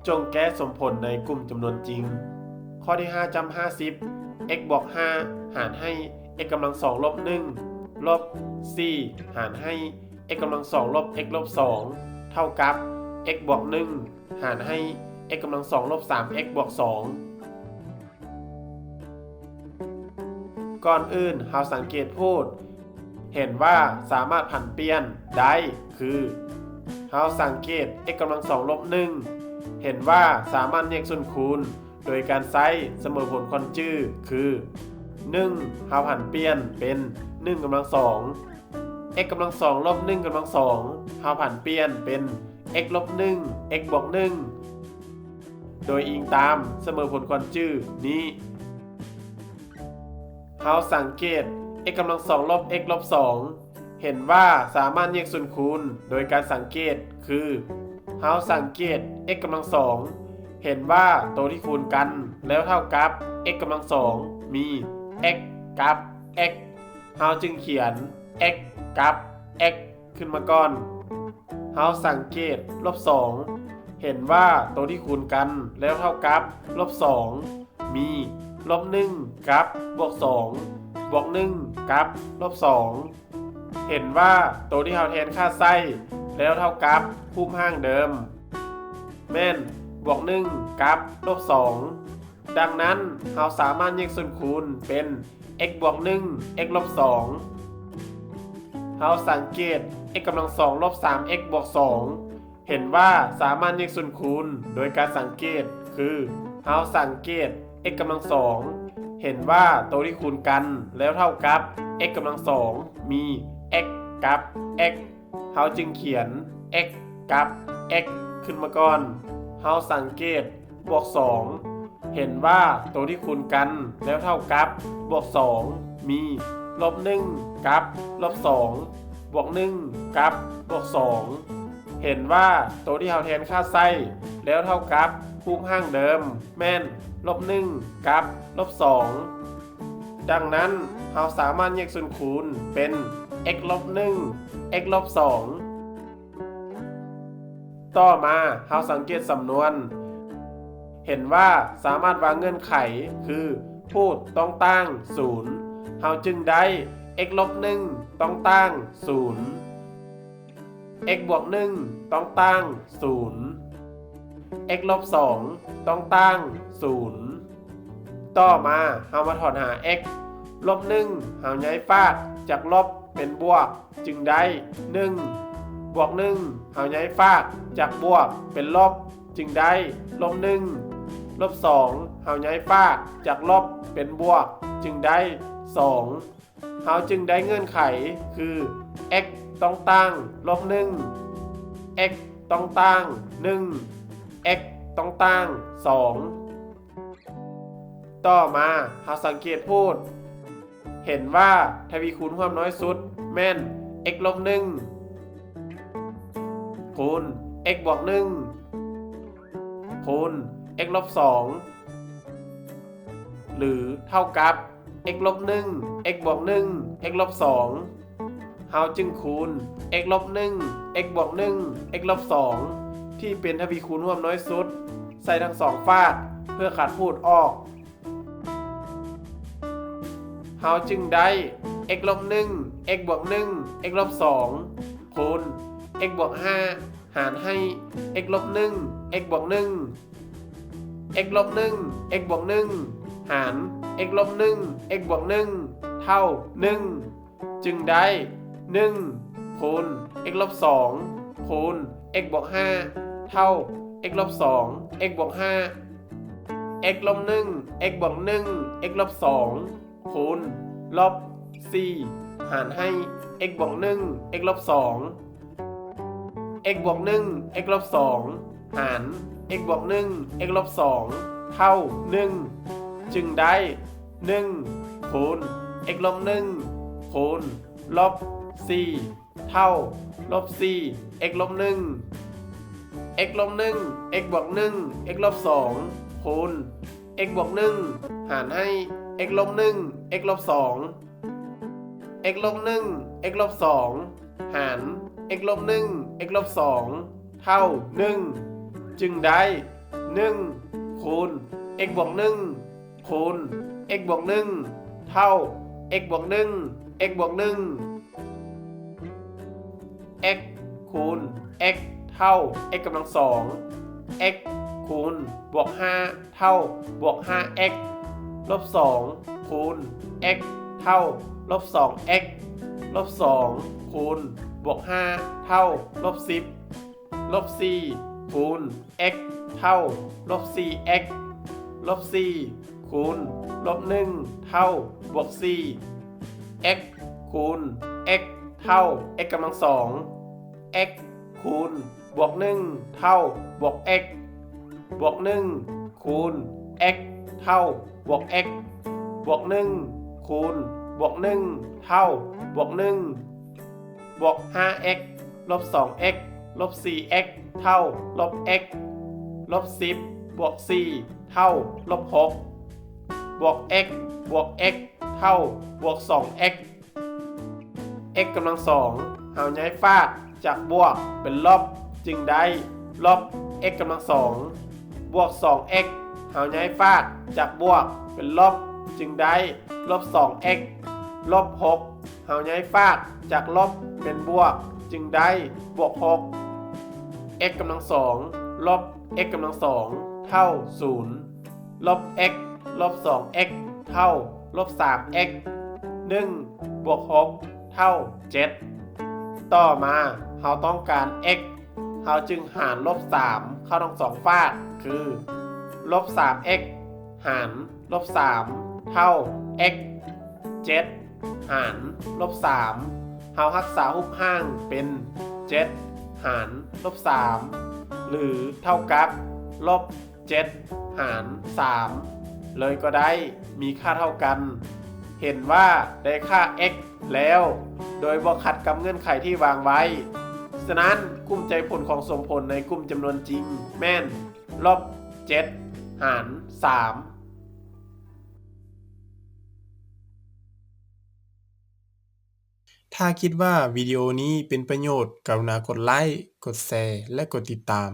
ຈົ່ງແກ້ສົມຜົນໃນກຸ່ມຈຳນວນຈິງ. ຂໍ້ທີຫ້າຈ້ຳຫ້າສິບ x ບວກຫ້າ ຫານໃຫ້ x ກຳລັງສອງລົບໜຶ່ງ ລົບສີ່ ຫານໃຫ້ x ກຳລັງສອງລົບ x ລົບສອງ ເທົ່າກັບ x ບວກໜຶ່ງ ຫານໃຫ້ x ກຳລັງສອງລົບສາມ x ບວກສອງ. ກ່ອນອື່ນເຮົາສັງເກດພູດ ເຫັນວ່າສາມາດຜັນປ່ຽນໄດ້ຄື ເຮົາສັງເກດ x ກຳລັງສອງລົບໜຶ່ງ ເຫັນວ່າສາມາດແຍກສ່ວນຄູນໂດຍການໃຊ້ສະເໝີຜົນຄວານຈື່ຄື ໜຶ່ງ ເຮົາຜັນປ່ຽນເປັນໜຶ່ງກຳລັງສອງ x ກຳລັງສອງລົບໜຶ່ງກຳລັງສອງ ເຮົາຜັນປ່ຽນເປັນ x ລົບໜຶ່ງ x ບວກໜຶ່ງ ໂດຍອີງຕາມສະເໝີຜົນຄວານຈື່ນີ້. ເຮົາສັງເກດ x ກຳລັງສອງລົບ x ລົບສອງ ເຫັນວ່າສາມາດແຍກສ່ວນຄູນໂດຍການສັງເກດຄື ເຮົາສັງເກດ x ກຳລັງສອງ ເຫັນວ່າໂຕທີ່ຄູນກັນແລ້ວເທົ່າກັບ x ກຳລັງສອງ ມີ x ກັບ x ເຮົາຈຶ່ງຂຽນ x ກັບ x ຂຶ້ນມາກ່ອນ. ເຮົາສັງເກດ ລົບສອງ ເຫັນວ່າໂຕທີ່ຄູນກັນແລ້ວເທົ່າກັບ ລົບສອງ ມີ ລົບໜຶ່ງ ກັບ ບວກສອງ ບວກໜຶ່ງ ກັບ ລົບສອງ ເຫັນວ່າໂຕທີ່ເຮົາແທນຄ່າໃສ່ແລ້ວເທົ່າກັບຮູບຮ່າງເດີມ ແມ່ນ ບວກໜຶ່ງ ກັບ ລົບສອງ. ດັ່ງນັ້ນ ເຮົາສາມາດແຍກສ່ວນຄູນເປັນ x ບວກໜຶ່ງ x ລົບສອງ. ເຮົາສັງເກດ x ກຳລັງສອງລົບສາມ x ບວກສອງ ເຫັນວ່າສາມາດແຍກສ່ວນຄູນໂດຍການສັງເກດຄື ເຮົາສັງເກດ x ກຳລັງສອງ ເຫັນວ່າໂຕທີ່ຄູນກັນແລ້ວເທົ່າກັບ x ກຳລັງສອງ ມີ x ກັບ x ເຮົາຈຶ່ງຂຽນ x ກັບ x ຂຶ້ນມາກ່ອນ. ເຮົາສັງເກດ ບວກສອງ ເຫັນວ່າໂຕທີ່ຄູນກັນແລ້ວເທົ່າກັບ ບວກສອງ ມີ ລົບໜຶ່ງ ກັບ ລົບສອງ ບວກໜຶ່ງ ກັບ ບວກສອງ ເຫັນວ່າໂຕທີ່ເຮົາແທນຄ່າໃສ່ແລ້ວເທົ່າກັບຮູບຮ່າງເດີມ ແມ່ນ ລົບໜຶ່ງ ກັບ ລົບສອງ. ດັ່ງນັ້ນ ເຮົາສາມາດແຍກສ່ວນຄູນເປັນ x ລົບໜຶ່ງ x ລົບສອງ. ຕໍ່ມາເຮົາສັງເກດສຳນວນ ເຫັນວ່າສາມາດວາງເງື່ອນໄຂຄື ພູດຕ້ອງຕ່າງສູນ ເຮົາຈຶ່ງໄດ້ x ລົບໜຶ່ງຕ້ອງຕ່າງສູນ x ບວກໜຶ່ງຕ້ອງຕ່າງສູນ x ລົບສອງຕ້ອງຕ່າງສູນ. ຕໍ່ມາເຮົາມາຖອນຫາ x ລົບໜຶ່ງ ເຮົາຍ້າຍຟາກຈາກລົບເປັນບວກ ຈຶ່ງໄດ້ ໜຶ່ງ ບວກໜຶ່ງ ເຮົາຍ້າຍຟາກຈາກບວກເປັນລົບ ຈຶ່ງໄດ້ ລົບໜຶ່ງ ລົບສອງ ເຮົາຍ້າຍຟາກຈາກລົບເປັນບວກ ຈຶ່ງໄດ້ ສອງ. ເຮົາຈຶ່ງໄດ້ເງື່ອນໄຂຄື x ຕ້ອງຕ່າງ ລົບໜຶ່ງ x ຕ້ອງຕ່າງ ໜຶ່ງ x ຕ້ອງຕ່າງ ສອງ. ຕໍ່ມາເຮົາສັງເກດພູດ ເຫັນວ່າທະວີຄູນຮ່ວມນ້ອຍສຸດແມ່ນ x ລົບໜຶ່ງ ຄູນ x ບວກໜຶ່ງ ຄູນ x ລົບສອງ ຫຼື ເທົ່າກັບ x ລົບໜຶ່ງ x ບວກໜຶ່ງ x ລົບສອງ. ເຮົາຈຶ່ງຄູນ x ລົບໜຶ່ງ x ບວກໜຶ່ງ x ລົບສອງ ທີ່ເປັນທະວີຄູນຮ່ວມນ້ອຍສຸດ ໃສ່ທັງສອງຟາກ ເພື່ອຂັດພູດອອກ. ເຮົາຈຶ່ງໄດ້ x ລົບໜຶ່ງ x ບວກໜຶ່ງ x ລົບສອງ ຄູນ x ບວກຫ້າ ຫານໃຫ້ x ລົບໜຶ່ງ x ບວກໜຶ່ງ x ລົບໜຶ່ງ x ບວກໜຶ່ງ ຫານ x ລົບໜຶ່ງ x ບວກໜຶ່ງ ເທົ່າໜຶ່ງ ຈຶ່ງໄດ້ ໜຶ່ງ ຄູນ x ລົບສອງ ຄູນ x ບວກຫ້າ ເທົ່າ x ລົບສອງ x ບວກຫ້າ x ລົບໜຶ່ງ x ບວກໜຶ່ງ x ລົບສອງ ຄູນ ລົບສີ່ ຫານໃຫ້ x ບວກໜຶ່ງ x ລົບສອງ x ບວກໜຶ່ງ x ລົບສອງ ຫານ x ບວກໜຶ່ງ x ລົບສອງ ເທົ່າໜຶ່ງ ຈຶ່ງໄດ້ ໜຶ່ງ ຄູນ x ລົບໜຶ່ງ ຄູນ ລົບສີ່ ເທົ່າ ລົບສີ່ x ລົບໜຶ່ງ x ລົບໜຶ່ງ x ບວກໜຶ່ງ x ລົບສອງ ຄູນ x ບວກໜຶ່ງ ຫານໃຫ້ x ລົບໜຶ່ງ x ລົບສອງ x ລົບໜຶ່ງ x ລົບສອງ ຫານ x ລົບໜຶ່ງ x ລົບສອງ ເທົ່າໜຶ່ງ ຈຶ່ງໄດ້ ໜຶ່ງ ຄູນ x ບວກໜຶ່ງ ຄູນ x ບວກໜຶ່ງ ເທົ່າ x ບວກໜຶ່ງ x ບວກໜຶ່ງ x ຄູນ x ເທົ່າ x ກຳລັງສອງ x ຄູນບວກຫ້າ ເທົ່າບວກຫ້າ x ລົບສອງ ຄູນ x ເທົ່າລົບສອງ x ລົບສອງ ຄູນບວກຫ້າ ເທົ່າລົບສິບ ລົບສີ່ ຄູນ x ເທົ່າລົບສີ່ x ລົບສີ່ ຄູນລົບໜຶ່ງ ເທົ່າບວກສີ່ x ຄູນ x ເທົ່າ x ກຳລັງສອງ x ຄູນບວກໜຶ່ງ ເທົ່າບວກ x ບວກໜຶ່ງ ຄູນ x ເທົ່າບວກ x ບວກໜຶ່ງ ຄູນບວກໜຶ່ງ ເທົ່າບວກໜຶ່ງ ບວກຫ້າ x ລົບສອງ x ລົບສີ່ x ເທົ່າລົບ x ລົບສິບ ບວກສີ່ ເທົ່າລົບຫົກ ບວກ x ບວກ x ເທົ່າບວກສອງ x x ກຳລັງສອງ ເຮົາຍ້າຍຟາກຈາກບວກເປັນລົບ ຈຶ່ງໄດ້ລົບ x ກຳລັງສອງ ບວກສອງ x ເຮົາຍ້າຍຟາກຈາກບວກເປັນລົບ ຈຶ່ງໄດ້ລົບສອງ x ລົບຫົກ ເຮົາຍ້າຍຟາກຈາກລົບເປັນບວກ ຈຶ່ງໄດ້ບວກຫົກ x ກຳລັງສອງ ລົບ x ກຳລັງສອງ ເທົ່າສູນ ລົບ x ລົບສອງ x ເທົ່າລົບສາມ x ໜຶ່ງ ບວກຫົກ ເທົ່າເຈັດ ຕໍ່ມາເຮົາຕ້ອງການ x ເຮົາຈຶ່ງຫານລົບສາມເຂົ້າທັງສອງຟາກ ຄືລົບສາມ x ຫານລົບສາມ ເທົ່າ x ເຈັດ ຫານລົບສາມ ເຮົາຮັກສາຮູບຮ່າງເປັນເຈັດຫານລົບສາມ ຫຼື ເທົ່າກັບລົບເຈັດຫານສາມ ເລີຍກໍໄດ້ ມີຄ່າເທົ່າກັນ. ເຫັນວ່າໄດ້ຄ່າ x ແລ້ວ ໂດຍບໍ່ຂັດກັບເງື່ອນໄຂທີ່ວາງໄວ້. ສະນັ້ນ, ກຸ່ມໃຈຜົນຂອງສົມຜົນໃນກຸ່ມຈຳນວນຈິງແມ່ນ ລົບເຈັດຫານສາມ. ຖ້າຄິດວ່າວິດີໂອນີ້ເປັນປະໂຫຍດ, ກະລຸນາກົດໄລ້, ກົດແຊ ແລະ ກົດຕິດຕາມ.